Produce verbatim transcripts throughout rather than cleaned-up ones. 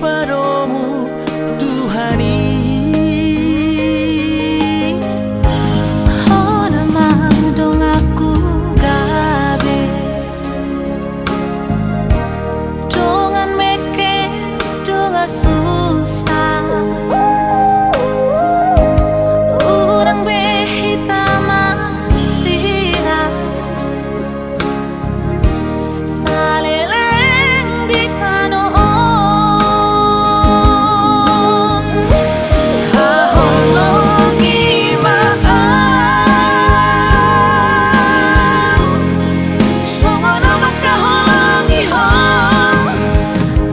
Padomu Tuhan i. Hona ma donganku gabe dongan mekeng, dongan susah. Unang be hita masirat saleleng di tano on. Haholongi ma au songon na mangkaholongi ho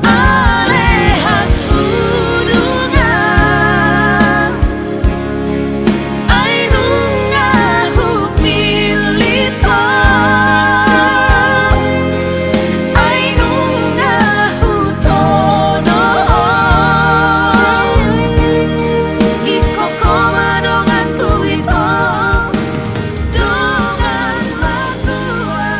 ale hasudungan. Ai nunga hupillit ho, ai nunga hutodo ho. Ingkon ho ma donganku ito, dongan matua.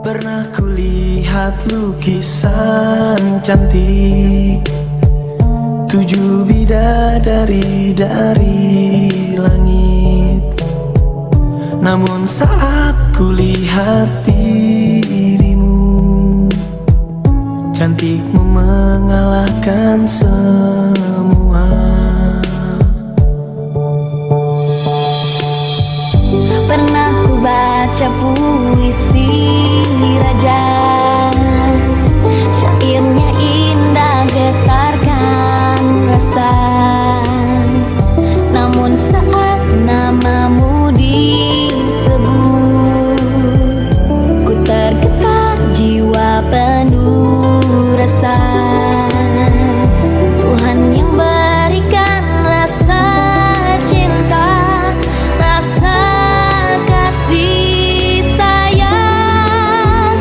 Pernah kulihat lukisan cantik, tujuh bidadari dari langit. Namun saat kulihat dirimu, cantikmu mengalahkan semua. Pernah ku baca puisi raja, syairnya indah, getarkan rasa. Namun saat namamu disebut, ku tergetar jiwa penuh rasa. Tuhan yang berikan rasa cinta, rasa kasih sayang.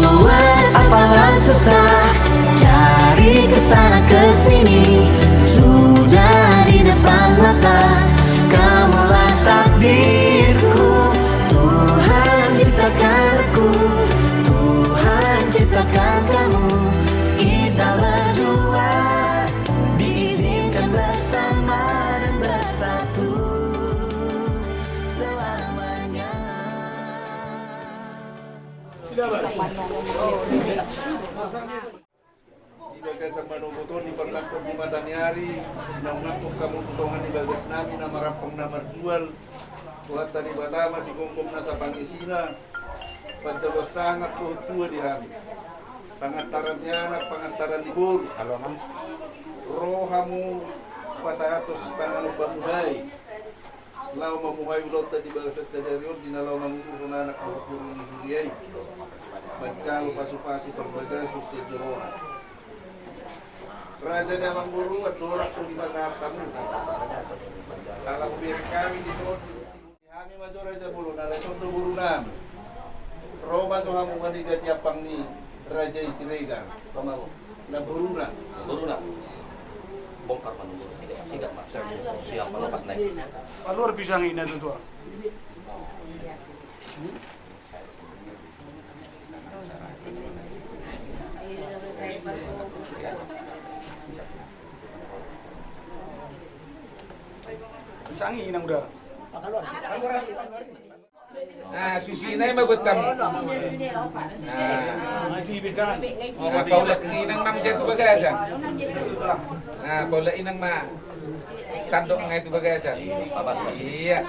Buat apalah susah, cari ke sana ke sini, sudah di depan mata. Kamulah takdirku, Tuhan ciptakan aku, Tuhan ciptakan kamu. Kita berdua diizinkan bersama dan bersatu selamanya. Di bagasan manogot on, di parlangkon di mata ni ari, naung nangkok hamu tu tonga ni bagas nami na marampang na marjual, Tuhanta Debata ma sigomgom nasa pangisina, panjaloan sangap dohot tua di hami. Pangantaran ni anak, pangantaran ni boru. Ro hamu pasahathon sipanganon pamuhai, laho mamuhai ulaonta di bagasan sadari on, di na laho mangudurhon anak dohot boru ni huria i, manjalo pasupasu parbagason sian joro-Na. Raja ni amangboru, andorang so dipasahat hamu, ala hubereng hami dison. Hami ma jo Raja Bolon, alai songon do boru nami. Ro ma jo hamu manigati ampang ni Raja i Siregar. Namboruna. Namboruna. Bongkar ma namboru, sidak, sidak ma. Siap, malopat nai. Paluar pisang i na tutu. Pisang i nang uda. Nah, susi nai ma buat kamu. Nah. Oh, paulak inang ma muse tu bagasan. Nah, paulak inang ma. Tandok ngai tu bagasan. Iya.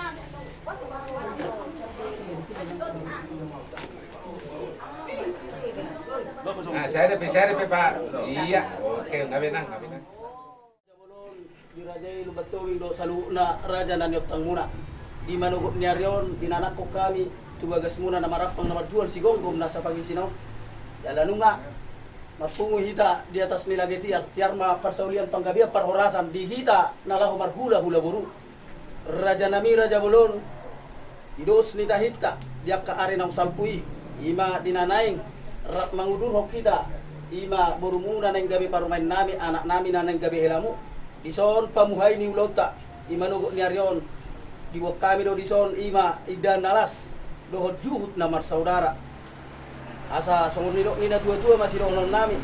Nah, sada pe, sada pe, Pak. Iya. Oke, nggak benang, nggak benang. Raja Bolon, di raja i Lumban Tobing dohot saluhutna raja na niontangmuna. Di manogot ni ari on, di na nangkok hami tu bagasmuna na marampang na marjual sigomgom nasa pangisina on. Jala nunga marpungu hita di atas ni lage tiar, tiar ma parsaulian panggabean parhorasan di hita na laho marhulahula boru. Raja nami Raja Bolon, di dos ni tahinta di angka ari naung salpu i, i ma di na naeng rap mangudurhon hita, i ma borumuna naeng gabe parumaen nami, anak nami na naeng gabe helamu. Dison pamuhai ni ulaonta, i manogot ni ari on, diboan hami do dison, i ma indahan na las dohot juhut na marsaudara. Asa songon nidok ni natuatua ma sidohononnami: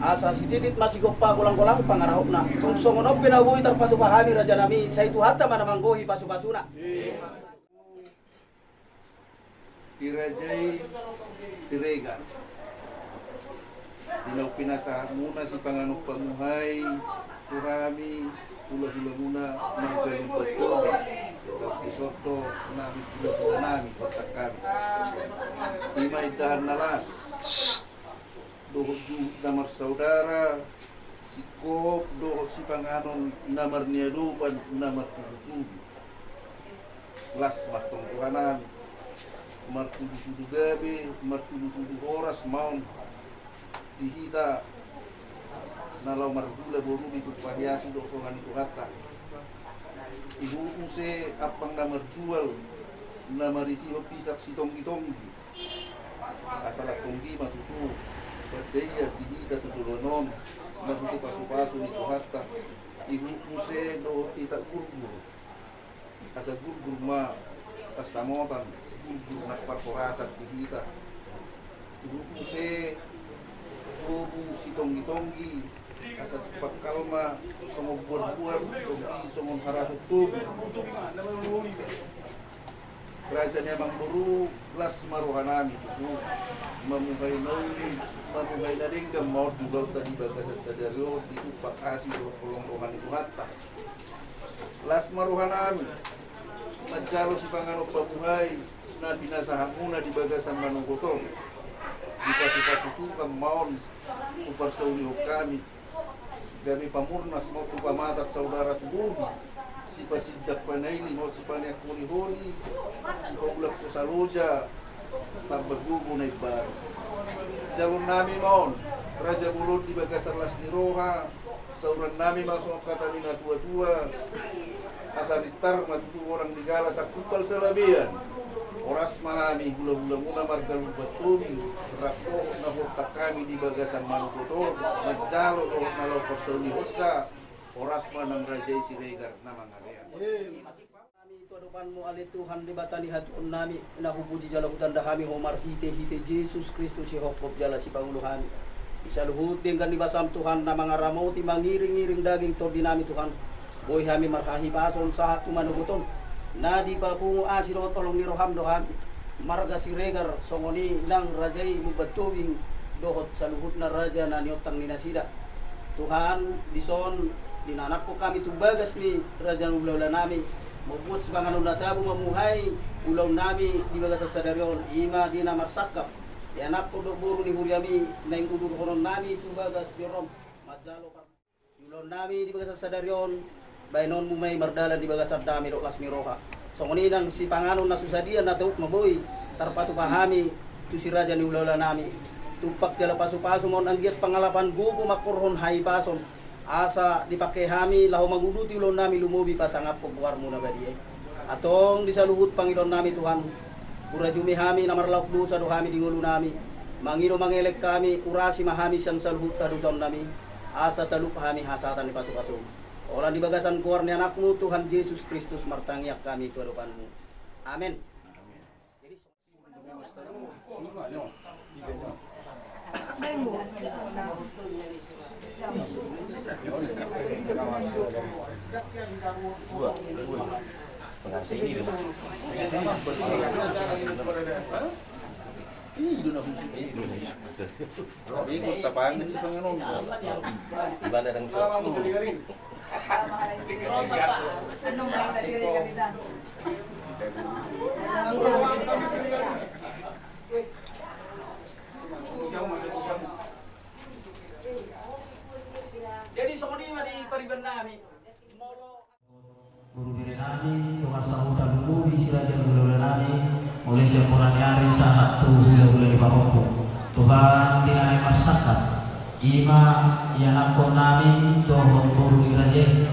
Asa sititit ma sigompa, golanggolang pangarahutna. Tung songon on pe na boi tarpatupa hami, rajanami, sai Tuhanta ma na manggohi pasupasuna. Dirajai Siregar, di naung pinasahatmuna sipanganon pamuhai tu hami hulahulamuna marga Lumban Tobing, laos dison do nami hulahulanami, hontang hami, i ma indahan na las dohot juhut na marsaudara, singkop dohot sipanganon na marniadopan, na martubutubu. Las ma antong, Tuhan, martubutubu gabe, martubutubu horas ma on di hita na laho marhula boru, ditumpahi asi dohot roha ni Tuhanta. Ihut muse ampang na marjual, na marisihon pisak sitonggitonggi. Asa las tonggi ma tutu pandaia di hita tu joloan on, marhite pasupasu ni Tuhanta. Ihut muse dohot itak gurgur, asa gurgur ma pansamotan, gurgur nang parhorasan di hita. Ihut muse tobu sitonggitonggi, asa sipangkal ma songon buarbuar tonggi, songon haraut tobu. Raja ni amangboru, las ma rohanami tutu mamuhai na uli, mamuhai na denggan ma on di ulaonta di bagasan sadari on, ditumpak asi dohot holong roha ni Tuhanta. Las ma rohanami manjalo sipanganon pamuhai na pinasahatmuna di bagasan manogot on. Dipasupasu Tuhan ma on, huparsaulihon hami, gabe pamurnas ma on tu pamatang saudara tu bohi, sipasindak panaili ma on, sipaneang holiholi, sipaulak hosa loja, tamba gogo na imbaru. Jalonnami ma on, raja bolon, di bagasan las ni roha, saurannami ma songon hata ni natuatua: Asa rintar ma tutu godang ni gala sangkumbal salabean. Horas ma hami hulahulamuna marga Lumban Tobing, rap dohot na huhontang hami di bagasan manogot on, manjalo dohot na laho parsaulihonsa. Horas ma nang raja i Siregar na mangalean. Hami tu adopanmu, ale Tuhan, Debata ni hatuaonnami, na hupuji jala hutanda hami Ho marhitehite Jesus Kristus, sihophop jala sipangolu hami. Di saluhut denggan ni basam, Tuhan, na mangaramoti, mangiringiring daging tondinami, Tuhan, boi hami marhahipason sahat tu manogot on, na dipapungu asi dohot holong ni roham do hami, marga Siregar, songon i nang raja i Lumban Tobing dohot saluhutna raja na niontang ni nasida. Tuhan, dison dinanakhon hami tu bagas ni raja ni hulahula nami, mambuat sipanganon na tabo mamuhai ulaon nami di bagasan sadari on, i ma di na marsangkap, ianakhon dohot boru ni huriami, naeng udurhonon nami tu bagas ni roham manjalo par- di ulaon nami di bagasan sadari on, baenonmu ma i mardalan di bagasan dame dohot las ni roha. Songon i nang sipanganon na so sadia, na tauk ma boi tarpatupa hami tu si raja ni hulahula nami. Tumpak jala pasupasu ma on anggiat pangalapan gogo mangkorhon hahipason, asa dipangke hami laho manguduti ulaon nami, lumobi pasangaphon goarmu na badia i. Antong di saluhut pangidoan nami, Tuhan, hurajumi hami, na marlaok dosa do hami di ngolu nami, mangido mangelek hami, urasi ma hami sian saluhut hadosaon nami, asa talup hami hasahatan ni pasupasum. Holan di bagasan goar ni Anakmu, Tuhan Jesus Kristus, martangiang hami tu adopanmu. Amen. Ikut tapangan si panganon. Gimana dong, Sob? Jadi songon i ma di pariban nami. Molo Boru bere nami, dongan sahuta, lumobi si raja ni hulahula nami, mulai sian pola ni ari sahat tu hulahula ni pahompu. Tuhan, di na naeng marsangkap, i ma ianakhon nami dohot boru ni raja i,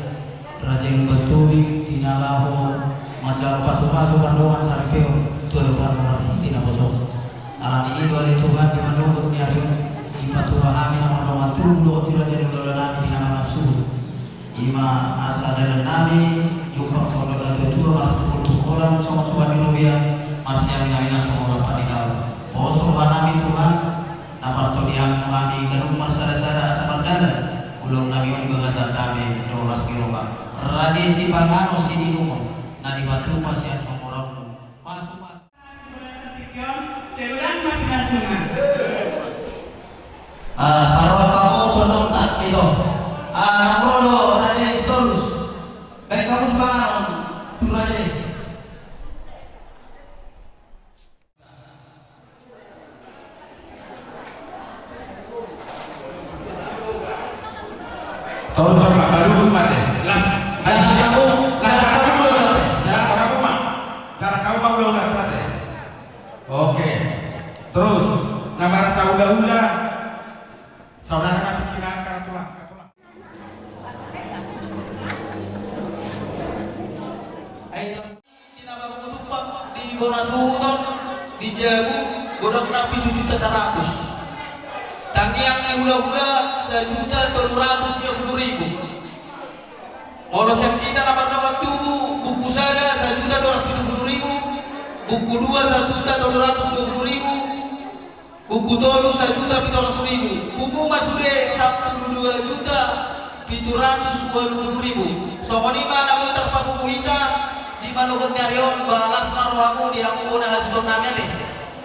raja i Lumban Tobing, di na laho manjalo pasupasu mardongan saripeon tu adopanmu marhite naposo. Alani i do ale Tuhan, di manogot ni ari on, dipatupa hami na mardongan tubu dohot si raja ni hulahula nami di na mangan suhut. Ima asa dalan nami jumpang songon na tua-tua, marsipulpul holan songon soban ni robean, marsiamin-aminan songon rap ni gaol. Pos roha nami Tuhan, na partondianmu hami ganup marsada-sada asa mardalan ulaon nami on di bagasan dame dohot las ni roha, rade sipanganon siinumon na dipatupa sian hamoraonmu. Pasu-pasu. Di bagasan tingki on, sai godang ma pinasuna. Ah, parrohahon hamu tu anon tangki do. Ah, nang ro do Raja Sitorus. Baen hamu sipanganon tu raja i. Tolong coba, baru mate. Las, las, las, las, las, las, las, las, las, las, Cara kau mau ulang, ulang, ulang, ya. Oke. Terus, na marasa hula-hula. Saudara masuk kira, kira pulang, kira pulang. Ayo, di nama Bapak Tumpang, di Bona Suhuton, di Jabu, godang na pitu juta saratus. Tangiang ni hula-hula, sajuta tolu ratus sia pulu ribu. Molo sian hita na mardongan tubu, buku sada, sajuta dua ratus pitu pulu ribu, buku dua, sajuta tolu ratus dua pulu ribu, buku tolu, sajuta pitu ratus ribu, buku ma sude sampulu dua juta pitu ratus dua pulu ribu. Songon i ma na boi tarpabuku hita di manogot ni ari on, ba las ma rohamu di hamu bona hasuhuton nami ate.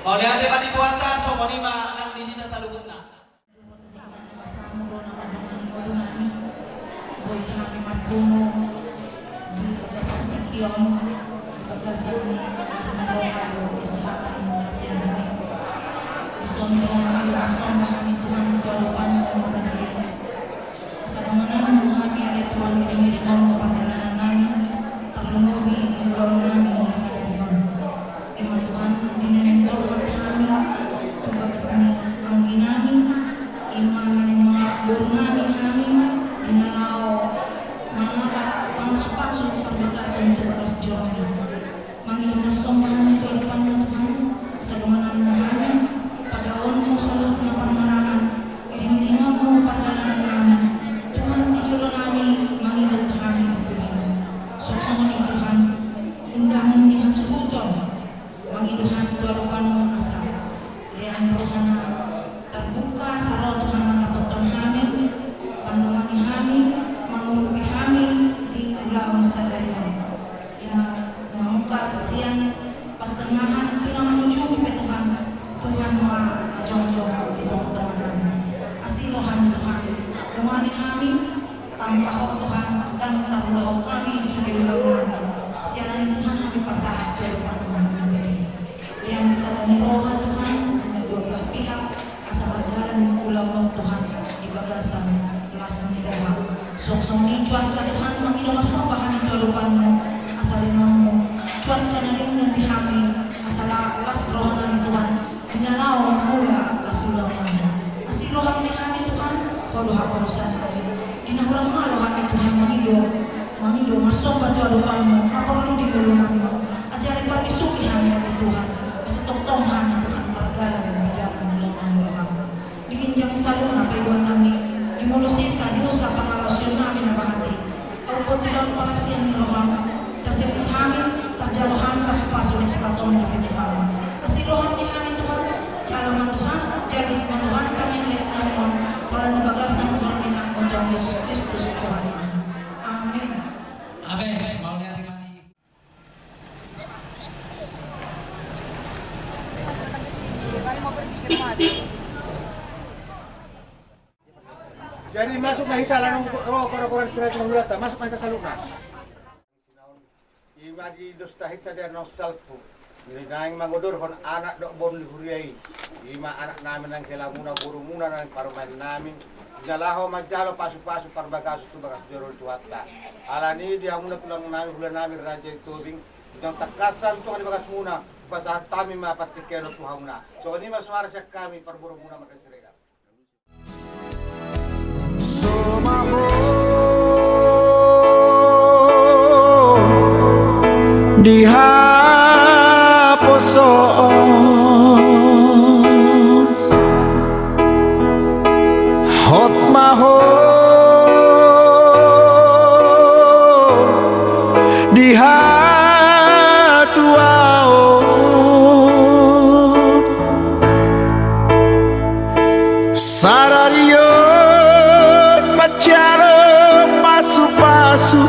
Mauliate ma di Tuhanta, songon i ma nang di hita saluhutna. Boi hami marpungu di bagasan tingki on, di bagasan ni las ni roha dohot kesehatan na sehat. Dison do hami, dison do hami Tuhan, tu adopanmu na badia. Asa dongananmu hami ale Tuhan, diringiringonmu pardalanan nami, tarlumobi di ulaon nami sadari on. Ima Tuhan, di na naeng borhat hami tu bagas ni anggi nami, ima na naeng mangaborhat hami, di na laho mangalap pangasupasu parbagason tu bagas joro i. Mangido marsomba hami tu adopanmu Tuhan, asa dongananmu hami, padaoonmu saluhutna parmarangan, iringiringonmu pardalanan nami, Tuhan di jolo nami, mangido hami di pudina. Songon i Tuhan, undangan ni hasuhuton, mangido hami tu adopanmu asa lean rohana tarbuka, asa ro Tuhan mandapothon hami, mandongani hami, mangurupi hami di ulaon sadari on. Ima mangungkap sian partengahan tu na mangujungi pe Tuhan, Tuhan ma jongjong di tonga-tonga nami. Asi roham Tuhan, dongani hami, Tamba Ho Tuhan, ndang tarulaho hami sude ulaon nami. Sian i Tuhan hami pasahat tu adopanmu. Lean sada ni roha Tuhan, di na dua belah pihak, asa mardalan ulaon Tuhan di bagasan las ni roha. Suang songon i cuaca Tuhan, mangido marsomba hami tu adopanmu, asa leanonmu cuaca na denggan di hami, asa la-, las roha nami Tuhan. Di na laho mangula las ulaon nami. Asi roham di hami Tuhan, Ho do haporusaan nami. Di na hurang malo hami Tuhan mangido, mangido marsomba tu adopanmu, na porlu di ngolu nami. Ajari parmesuhi hami ate Tuhan, asa tongtong hami Tuhan mardalan di dalan ni lomo ni roham. Di ginjang saluhutna pangidoan nami, jumolo sesa dosa pangalaosion nami na bahat i. Aut poti laut parasian ni roham, tarjaga hami, tarjalo hami pasupasu ni sipatonmu dope Tuhan. Asi roham di hami Tuhan, jalo ma Tuhan, jadi ma Tuhan, tangiang ni roham, holan di bagasan goar ni Anakmu Tuhan Jesus Kristus Tuhan. Amin. Amin. Mauliate ma di Jadi masuk ma hita, lanong ro kora-kora di seratus lima puluh, masuk ma hita saluhutna. Ima di dos ta hita di anong salpu. Di naeng mangodorhon anak dohot boru ni huria i. Ima anak nami nang helamuna, borumuna nang parumaen nami. Di na laho manjalo pasu-pasu parbagason tu bagas joro ni Tuhanta. Alani i di hamuna tulang nami, hula nami, Raja Sitobing. Unang tangkas hami Tuhan di bagasmuna. Pasahat hami ma partingkian on tu hamuna. Songon i ma soara sian hami parborumuna marga Siregar. Somaho di haposoon, hot ma ho Di hatuaon sadari on manjalo pasupasu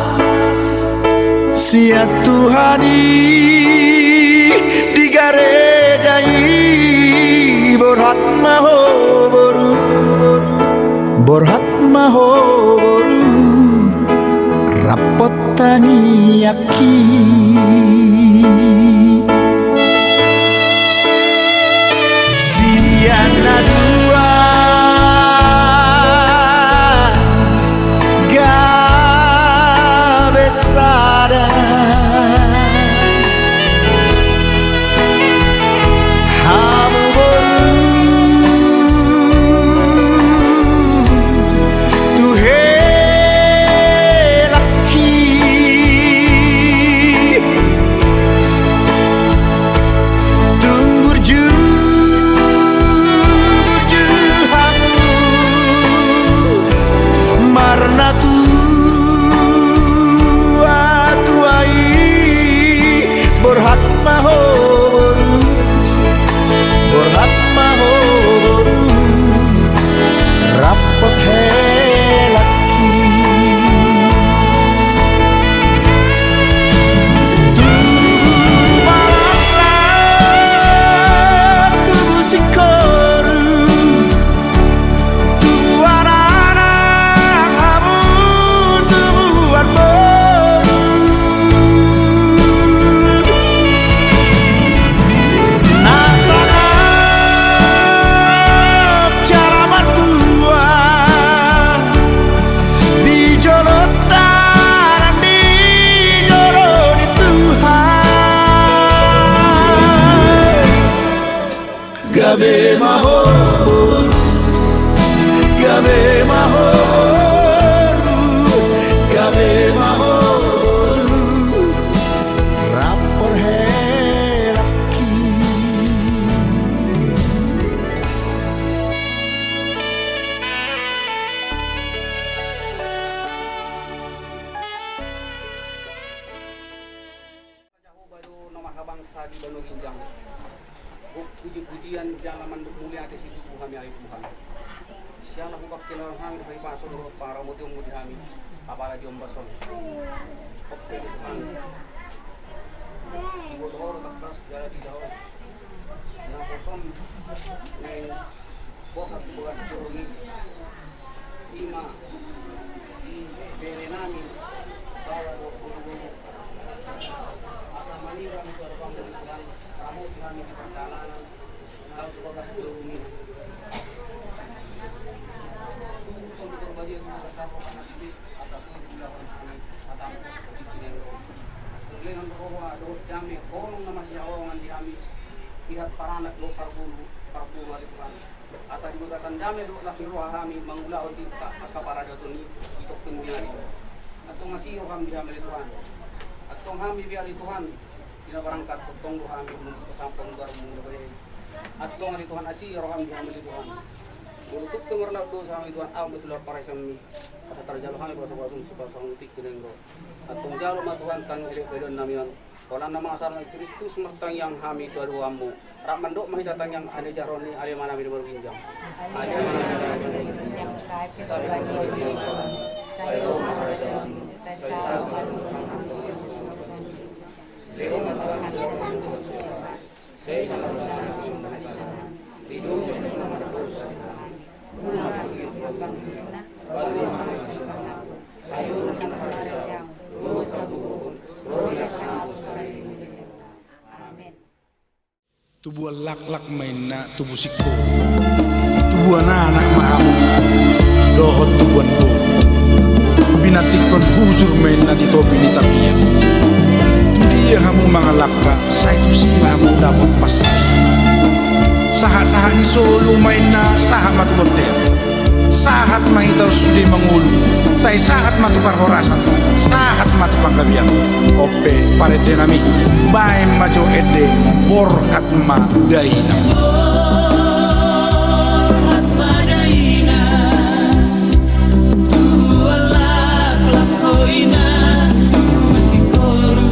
sian Tuhan i di gareja i. Borhat ma ho boru, borhat ma ho boru, rap tangiangki. Sian na dua gabe sada. Hamu boru tu helangki, tung burju, burju hamu marnatua tua i. Borhat ma ho boru, borhat ma ho boru, rap helangki. Tubu ma langlang, tubu singkoru, tubu anak, hamu tubuan boru. Na sangap jala martua di jolo tanan, di jolo ni Tuhan. Gabe ma ho boru, gabe ma ho boru, gabe ma ho boru, rap helangki. Jahowa do na marhabangsa di banua ginjang. Gok puji-pujian jala mandok muliate situtu hami ale Tuhan. Siala hubak kelawan hami do hami pason do paramotionmu di hami. Apala di ombas on. Oke Tuhan. Iboto ho do tangkas jala di daon. Na poson. Boha tu boha tu boha ni ima di bere nami bawa do boha boha. Asa manira mi tu ada bangun di Tuhan, ramoti hami di perjalanan, lalu tu bagas di rumah. Sungguh tu berbadia tu bagas apa karena ini, asa tu di belakang kami, atau di kini. Kemudian roha dohot dame, kolong nama siawangan di hami, pihak paranak do parbulu, parbulu di Tuhan. Asa di bagasan dame dohot las ni roha hami mangulahon cinta angka paradaton i di tongkin ni ari. Antong asi roham di hami ale Tuhan. Antong hami be ale Tuhan. Di na barangkat tongtong do hami mangulahon sampang garam mangulahon. Antong ale Tuhan asi roham di hami ale Tuhan. Molo tung pe marlaok dosa hami Tuhan, ahu ma tu laok paraisanmi. Asa tarjalo hami basa basa sipasang utik geneng do. Antong jalo ma Tuhan tangi elek badan nami on. Holan na mangasar na Kristus martangiang hami tu adopanmu. Rap mandok ma hita tangiang ale jaron ni ale manami di baru ginjang. Ale manami di baru ginjang. Amen. Tubuan laklak ma inna tubu singkoru. Tubuan anak ma hamu dohot tubuan boru. Pinantikkon hujur ma inna di topi ni tapian. Tu dia hamu mangalangka, sai tusi ma hamu dapot pansarian. Sahat-sahat ni solu ma inna sahat ma tu bontean. Sahat ma hita sude mangolu, sai sahat ma tu parhorasan, sahat ma tu panggabean. On pe parende nami, baen ma jo ende, borhat ma dainang. Borhat ma dainang, tubuan laklak ho inna, tubu singkoru.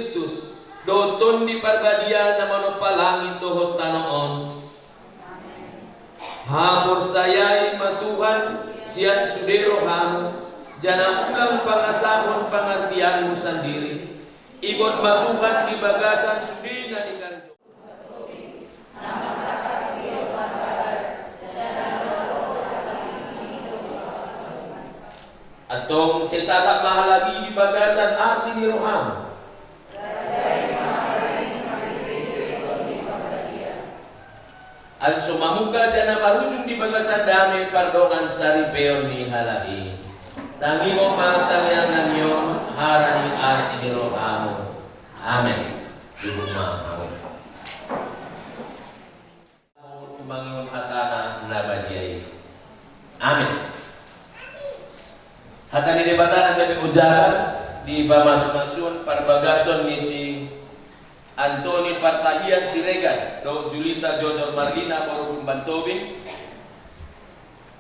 Kristus, dohot Tondi Parbadia na manompa langit dohot tano on. Haporseai ma Tuhan sian sude rohamu, janah unang pangasahon pangartianmu sandiri. Ingot ma Tuhan di bagasan sude na nikarjo. Antong sai tatap ma halak i di bagasan asi ni rohamu. Asa mamungka janah marujung di bagasan dame pardongansaripeon ni halak i. Tangihon ma tangiangnami on, hata ni asi ni rohamu. Amen. Duduk ma hamu. Tumangihon hatana na badia i. Amen. Hata ni Debata na gabe ojalan di pamasumasuon parbagason ni si Antoni Partahian Siregar dohot Julita Jojor Marlina boru Humbantobing.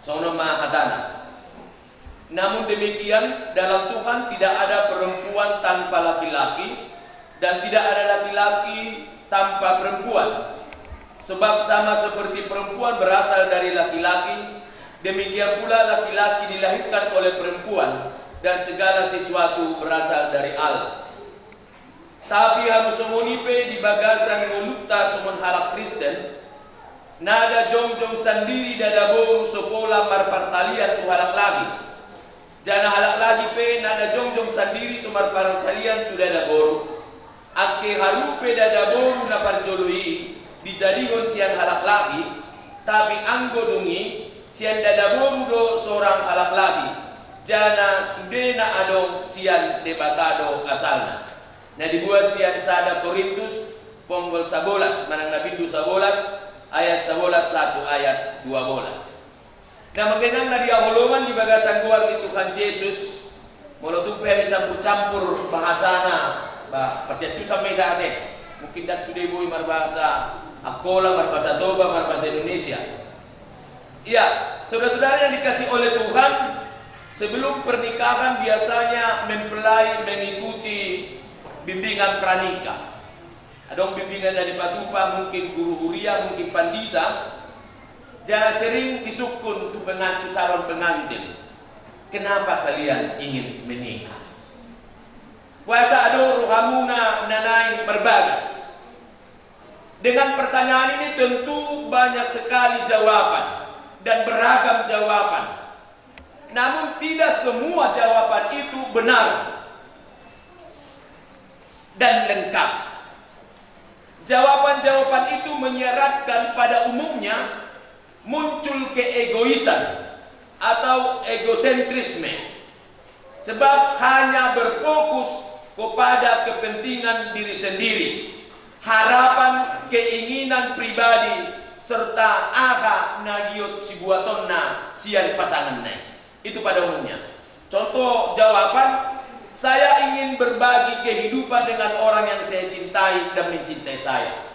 Songon on ma hatana. Namun demikian, dalam Tuhan tidak ada perempuan tanpa laki-laki, dan tidak ada laki-laki tanpa perempuan. Sebab sama seperti perempuan berasal dari laki-laki, demikian pula laki-laki dilahirkan oleh perempuan, dan segala sesuatu berasal dari Allah. Tapi hamu songon i pe di bagasan ngolunta songon halak Kristen, nada jongjong sandiri dadaboru so pola marpartalian tu halak laki. Janah halak laki pe nada jongjong sandiri so marpartalian tu dadaboru. Angke harupe dadaboru na parjolo i dijadihon sian halak laki, tapi anggo dung i sian dadaboru do sorang halak laki, janah sude na adong sian Debata do asalna. Na dibuat sian sada Korintus, ponggol sabolas, manang na bindu sabolas, ayat sabolas sahat tu ayat dua bolas. Na manggenang na di haholongan di bagasan goar ni Tuhan Jesus, molo tung pe hami campur-campur bahasana, bah, pasiantusan ma hita ate. Mungkin ndang sude boi marbahasa Angkola, marbahasa Toba, marbahasa Indonesia. Iya, saudara-saudara yang dikasihi oleh Tuhan, sebelum pernikahan biasanya mempelai mengikuti bimbingan pranikah. Adong bimbingan na dipatupa, mungkin guru huria, mungkin pandita. Jangan sering disungkun tu pengantin, calon pengantin. Kenapa kalian ingin menikah? Boasa adong rohamuna na naeng marbagas? Dengan pertanyaan ini tentu banyak sekali jawaban dan beragam jawaban. Namun tidak semua jawaban itu benar dan lengkap. Jawaban-jawaban itu menyiratkan pada umumnya muncul keegoisan atau egosentrisme. Sebab hanya berfokus kepada kepentingan diri sendiri, harapan, keinginan pribadi, serta aha na giot sibuatonna sian pasanganna i. Itu pada umumnya. Contoh jawaban, saya ingin berbagi kehidupan dengan orang yang saya cintai dan mencintai saya.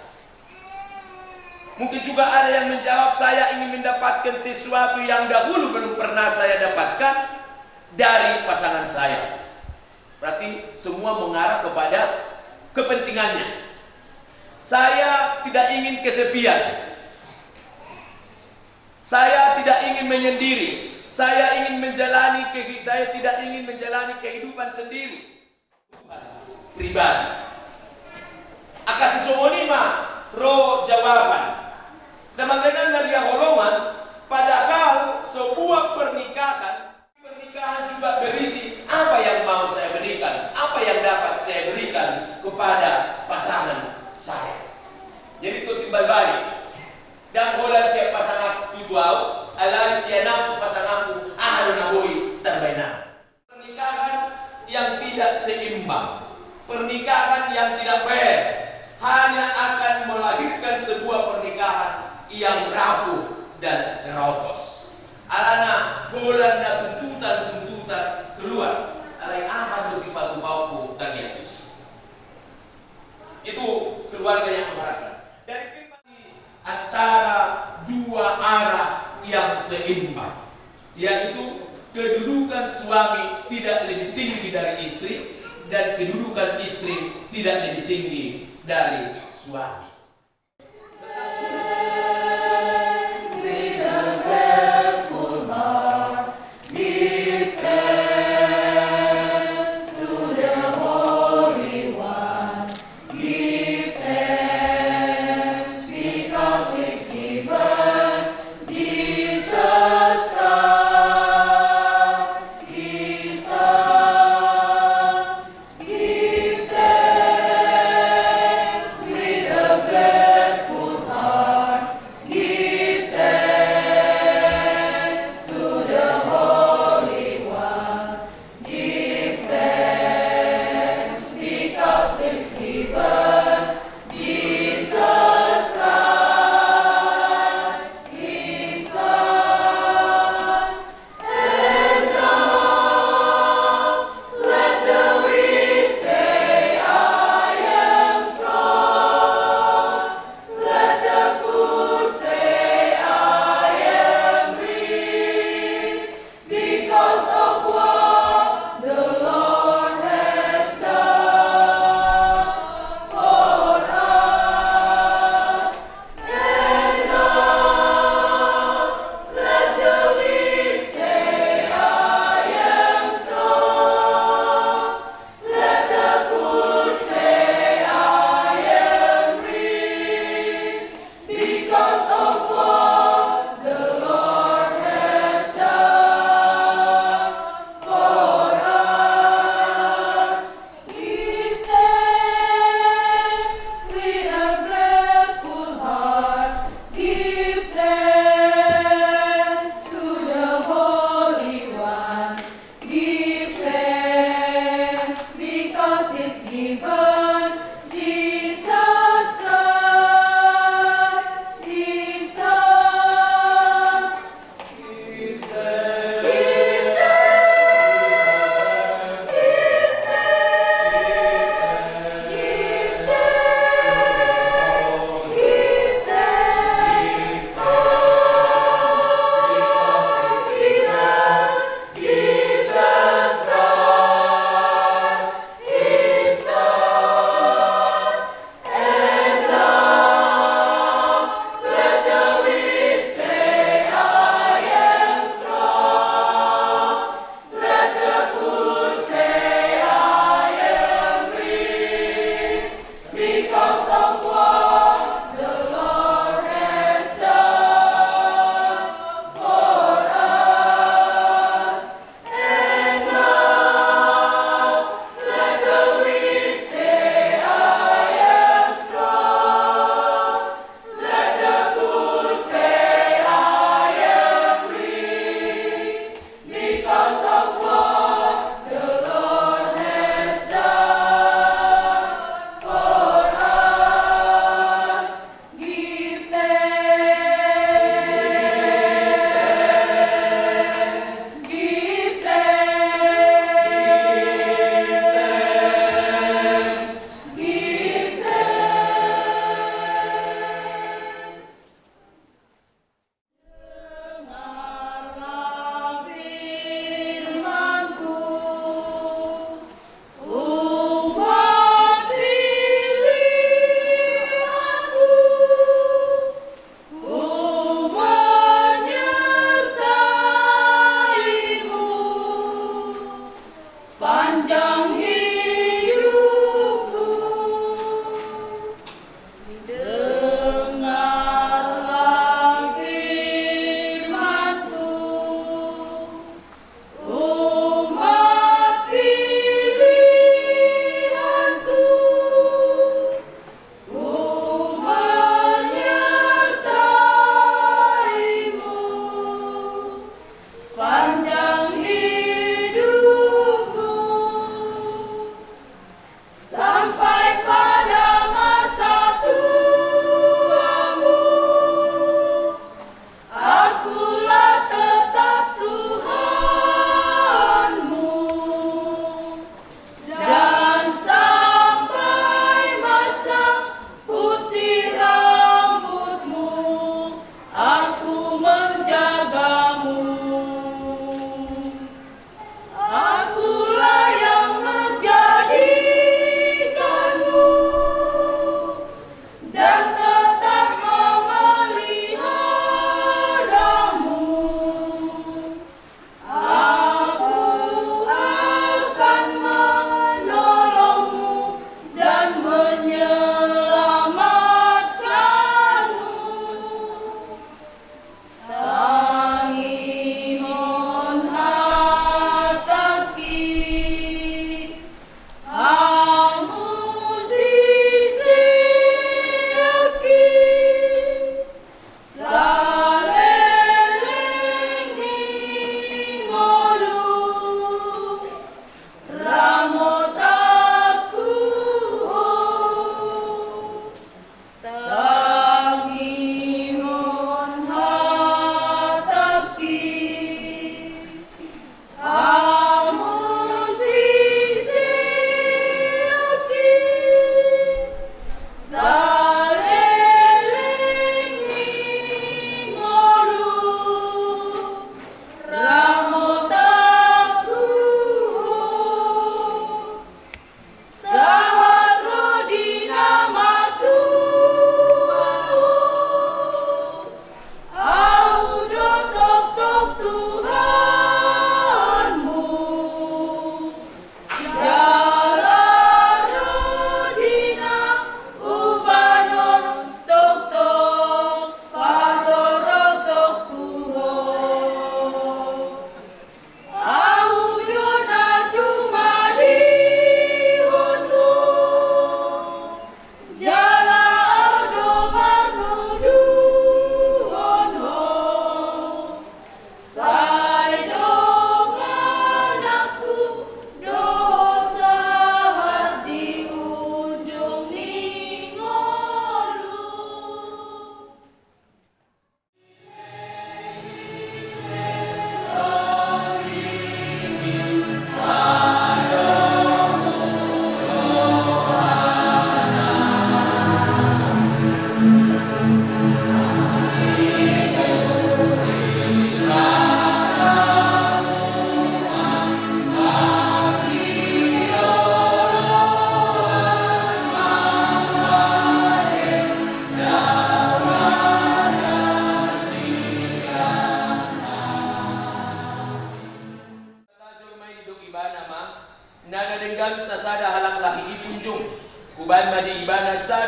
Mungkin juga ada yang menjawab, saya ingin mendapatkan sesuatu yang dahulu belum pernah saya dapatkan dari pasangan saya. Berarti semua mengarah kepada kepentingannya. Saya tidak ingin kesepian. Saya tidak ingin menyendiri. Saya ingin menjalani kehi-, saya tidak ingin menjalani kehidupan sendiri. Pribadi. Angka sisongon i ma ro jawaban. Na manggenang na di haholongan, padahal sebuah pernikahan, pernikahan juga berisi apa yang mau saya berikan, apa yang dapat saya berikan kepada pasangan saya. Jadi, totik balik. Ndang holan sian pasanganku tu au, alai sian au tu pasanganku, aha do na boi tarbaen au. Pernikahan yang tidak seimbang, pernikahan yang tidak fair, hanya akan melahirkan sebuah pernikahan yang rapuh dan keropos. Alana holan na tuntutan-tuntutan keluar, alai aha do sipatupaonku tangiang tusi. Itu keluarga yang mengharapkan. Dari firman antara dua arah yang seimbang, yaitu kedudukan suami tidak lebih tinggi dari istri dan kedudukan istri Tidak lebih tinggi dari suami.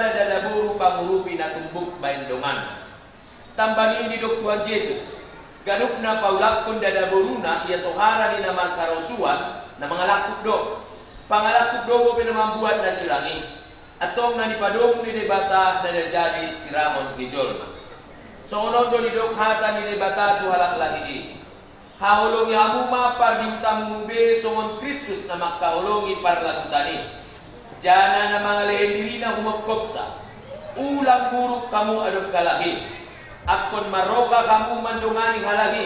Dadaboru pangurupi na tumbuk baen dongan. Tamba ni i didok Tuhan Jesus, ganup na paulakkon dadaboruna ia so hara ni na markarosuan, na mangalangkup do. Pangalangkup do bope na mambuat na sirang i. Antong na nipadomu ni Debata na jadi sirangon ni jolma. Songon on do didok hata ni Debata tu halak Lahi i. Haholongi hamu ma pardiutammu be songon Kristus na mangkaholongi parlagutan i. Jana na mangalehen dirina humongkopsa. Ulang muruk hamu adop halak i. Angkon marroha hamu mandongani halak i.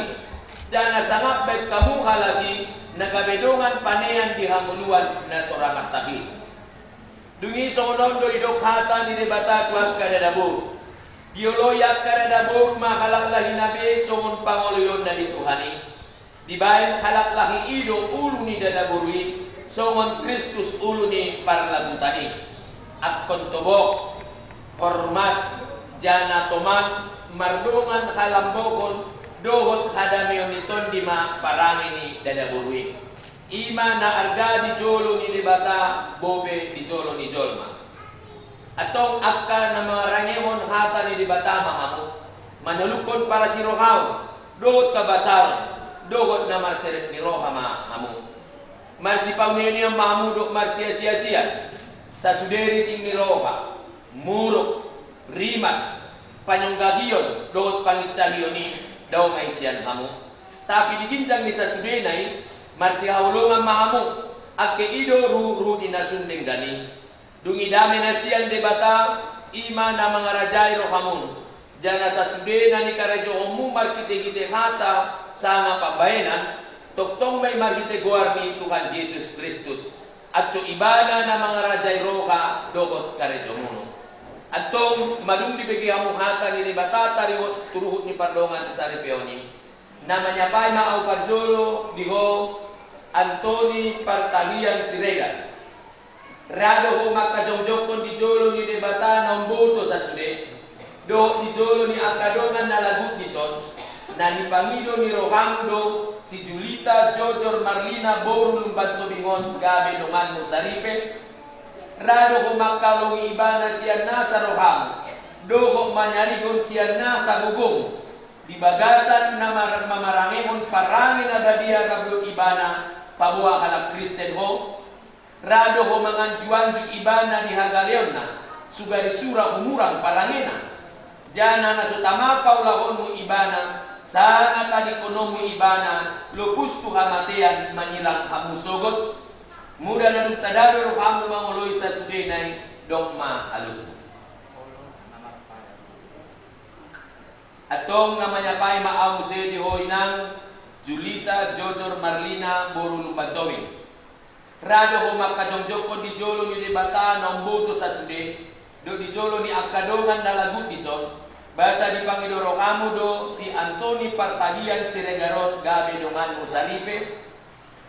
Jana sangap baen hamu halak i na gabe dongan panean di hangoluan na so ra mantap i. Dung i songon on do didok hata ni Debata tu angka dadaboru. Dioloi angka dadaboru ma halak Lahina be songon pangoloionna di Tuhan i. Dibaen halak Lahi i do ulu ni dadaboru i, songon Kristus ulu ni parlagutan i. Angkon tobok, hormat, jana toman, mardongan halambohon, dohot hadameon ni tondi ma parange ni dadaboru i. I ma na arga di jolo ni Debata, bope di jolo ni jolma. Antong angka na mangarangehon hata ni Debata ma hamu, manolukhon parasirohaon, dohot habasaon, dohot na marserep ni roha ma hamu. Marsipauneanean ma hamu dohot marsiasiasian, sasude riting ni roha, muruk, rimas, panyonggahion, dohot panginsahion i, dao ma i sian hamu. Tapi di ginjang ni sasudena i, marsihaholongan ma hamu, angke i do ruhut-ruhut ni na sun denggan i. Dung i dame na sian Debata, i ma na mangarajai rohamuna. Jala sasude na nikarejohonmu marhite-hite hata sanga pambahenan, tongtong ma i marhite goar ni Tuhan Jesus Kristus. Antong Ibana na mangarajai roha dohot karejomuna. Antong madung dibege hamu hata ni Debata taringot tu ruhut ni pardongan saripeon i. Na manyapai ma ahu parjolo di ho Antoni Partahian Siregar. Ra do ho mangkajongjongkon di jolo ni Debata na umboto sasude, dohot di jolo ni angka dongan na lagut dison, na nipangido ni rohamu do si Julita Jojor Marlina boru Lumban Tobing on gabe donganmu saripe. Ra do ho mangkaholongi ibana sian nasa rohamu, dohot manyarihon sian nasa gogomu, di bagasan na mar-, mamarangehon parange na badia rap dohot ibana paboa halak Kristen ho. Ra do ho manganju-anju ibana di hagaleonna, sugari sura humurang parangena. Jala na so tama paulahonmu ibana, sanga tadingkononmu ibana, lopus tu hamatean manyirang hamu sogot. Mula na dung sada do rohamu mangoloi sasudena i, dok ma alusmu. Antong na manyapai ma ahu muse di ho inang Julita Jojor Marlina boru Lumban Tobing. Ra do ho mangkajongjongkon di jolo ni Debata na umboto sasude, dohot di jolo ni angka dongan na lagut dison, basa dipangido rohamu do si Antoni Partahian Siregar on gabe donganmu saripe.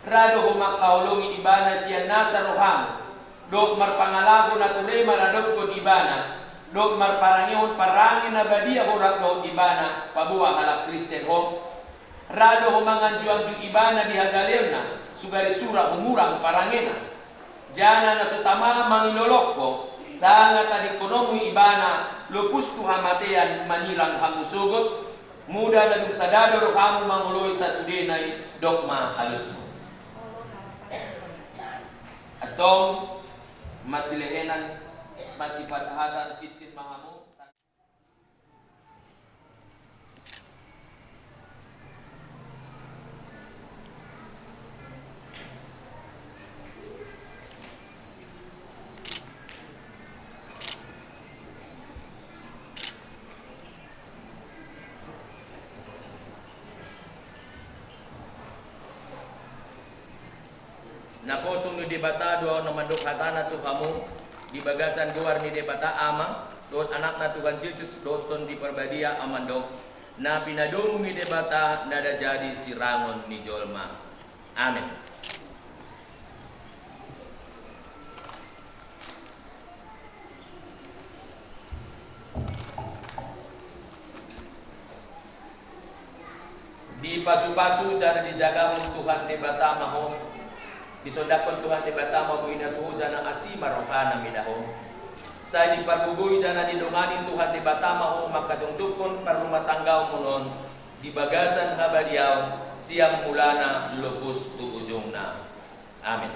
Ra do ho mangkaholongi ibana sian nasa rohamu, dohot marpangalaho na ture maradophon ibana, dohot marparangehon parange na badia ho rap dohot ibana paboa halak Kristen ho. Ra do ho manganju-anju ibana di hagaleonna, sugari sura humurang parangena. Jala na so tama mangilolong ho, sanga tadingkononmu ibana, lopus tu hamatean manyirang hamu sogot. Mula na dung sada do rohamu mangoloi sasudena i, dok ma alusmu. Antong, marsilehenan, marsipasahatan cincin ma hamu. Naposo ni Debata do ahu na mandok hatana tu hamu, di bagasan goar ni Debata Ama, dohot Anakna Tuhan Jesus, dohot Tondi Parbadia, ahu mandok, na pinadomu ni Debata na da jadi sirangon ni jolma. Amen. Dipasupasu jala dijagahon Tuhan Debata ma ho. Disondangkon Tuhan Debata ma bohina tu ho jala asi ma rohana mida ho. Sai dipargogoi jala didongani Tuhan Debata ma ho manghajongjongkon parrumatanggaonmuna on di bagasan habadiaon sian mulana loos tu ujungna. Amin.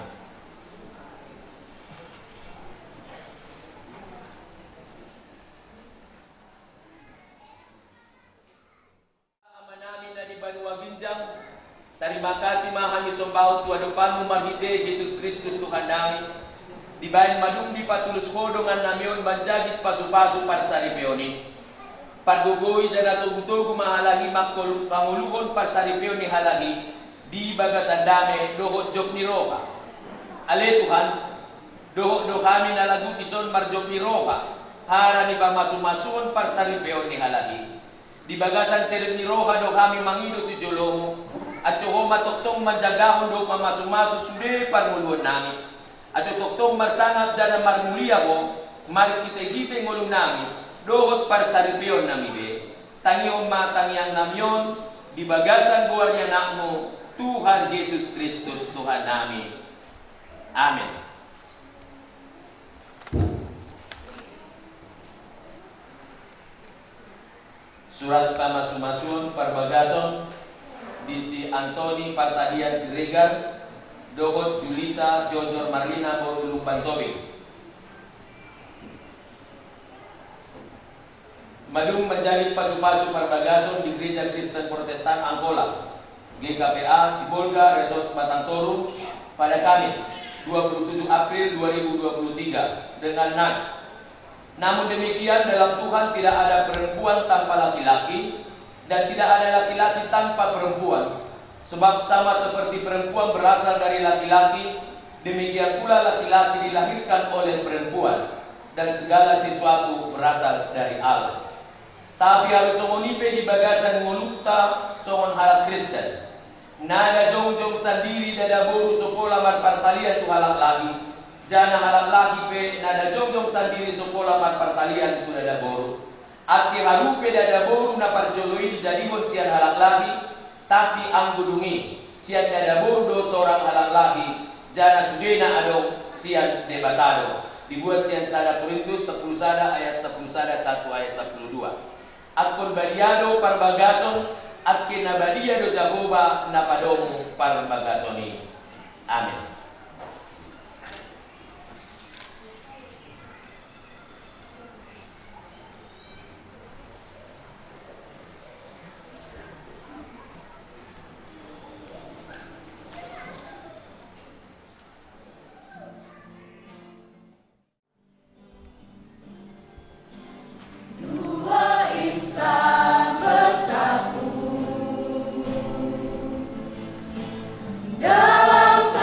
Amanami na di banua ginjang, tarima kasih ma hami sombahon tu adopanmu marhite Jesus Kristus Tuhannami. Dibahen madung dipatulus ho dongannami on manjadi pasupasu parsaripeon i. Pargogoi jala togutogu ma halak i mangkol-, mangoluhon parsaripeon ni halak i di bagasan dame dohot jop ni roha. Ale Tuhan, dohot do hami na lagu dison marjop ni roha, hara ni pamasumasuon parsaripeon ni halak i. Di bagasan serep ni roha do hami mangido tu jolomu, aso ho ma tongtong manjagahon dohot mamasumasu sude parngoluonnami. Aso tongtong marsangap jala marmulia ho, marhitehite ngolunami, dohot parsaripeonnami be. Tangihon ma tangiangnami on, di bagasan goar ni Anakmu, Tuhan Jesus Kristus Tuhannami. Amin. Surat pamasumasuon parbagason di si Antoni Partadian Siregar dohot Julita Jojor Marlina boru Lumban Tobing. Madung manjadi pasupasu parbagason di Gereja Kristen Protestan Angola, G K P A, Sibolga, Resort Batang Toru, pada Kamis, dua puluh tujuh April dua ribu dua puluh tiga, dengan nas: Namun demikian, dalam Tuhan tidak ada perempuan tanpa laki-laki, dan tidak ada laki-laki tanpa perempuan. Sebab sama seperti perempuan berasal dari laki-laki, demikian pula laki-laki dilahirkan oleh perempuan, dan segala sesuatu berasal dari Allah. Tapi hal songon i pe di bagasan ngolunta songon halak Kristen. Nada jongjong sandiri dada boru so pola marpartalian tu halak lahi, jala halak lahi pe nada jongjong sandiri so pola marpartalian tu dada boru. Angke harupe dada boru na parjolo i dijadihon sian halak lahi, tapi anggo dung i sian dada boru do sorang halak lahi, jala sudena adong sian Debata do. Dibuat sian sada Korintus sampulu sada ayat sampulu sada sahat tu ayat sampulu dua. Angkon badia do parbagason, angke na badia do Jahowa na padomu parbagason i. Amin. Dua insan bersatu dalam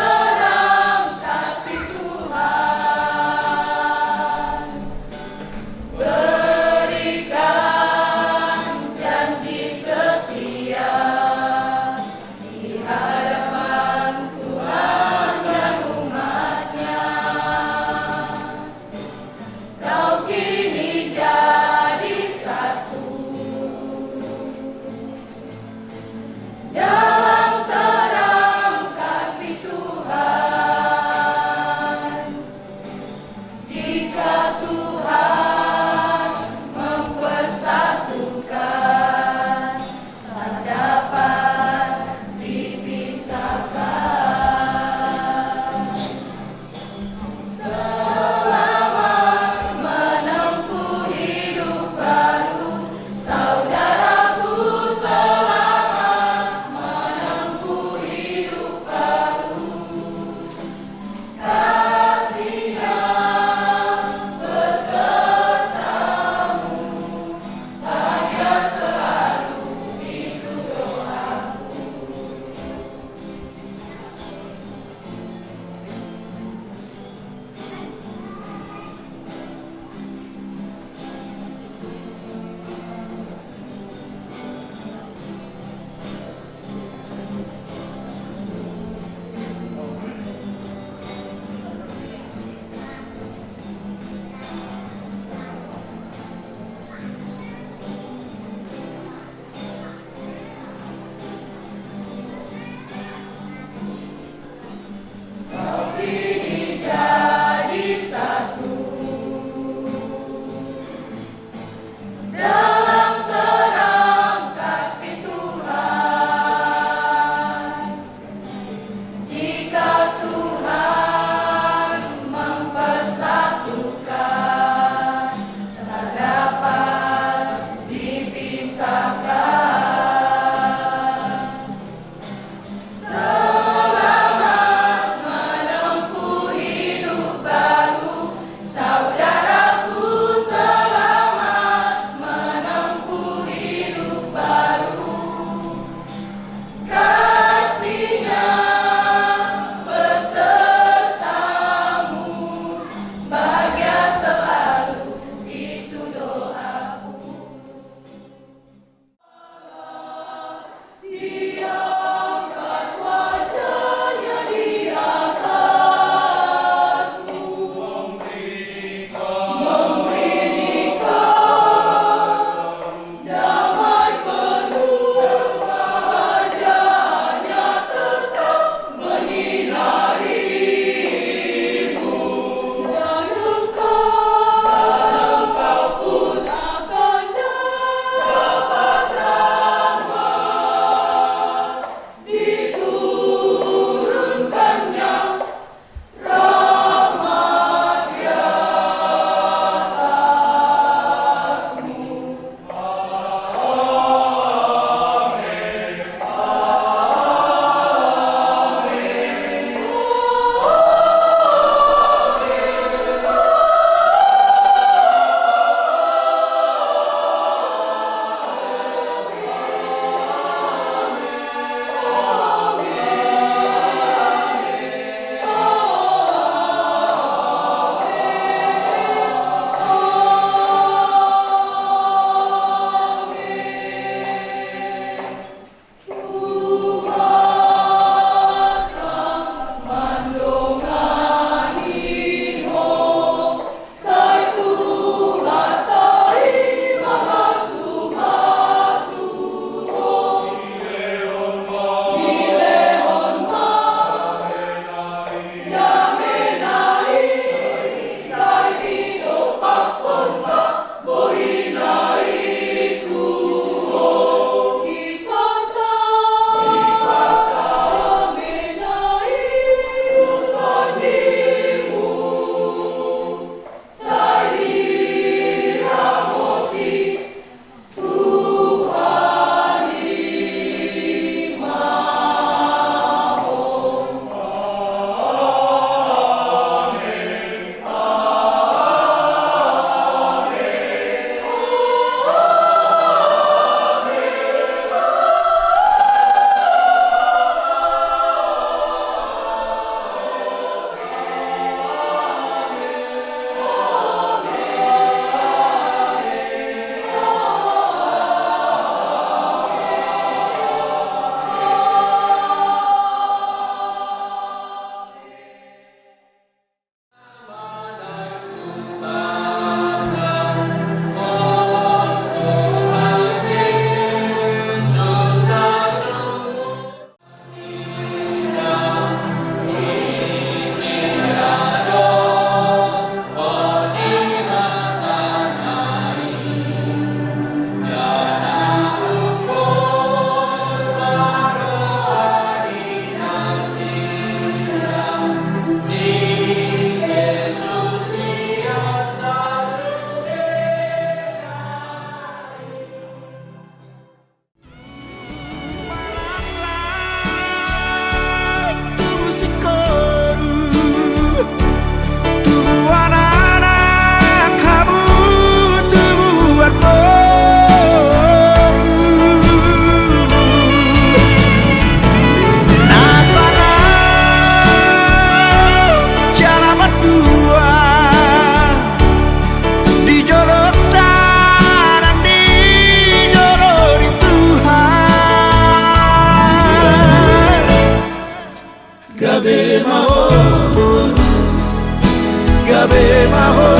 Be ma ho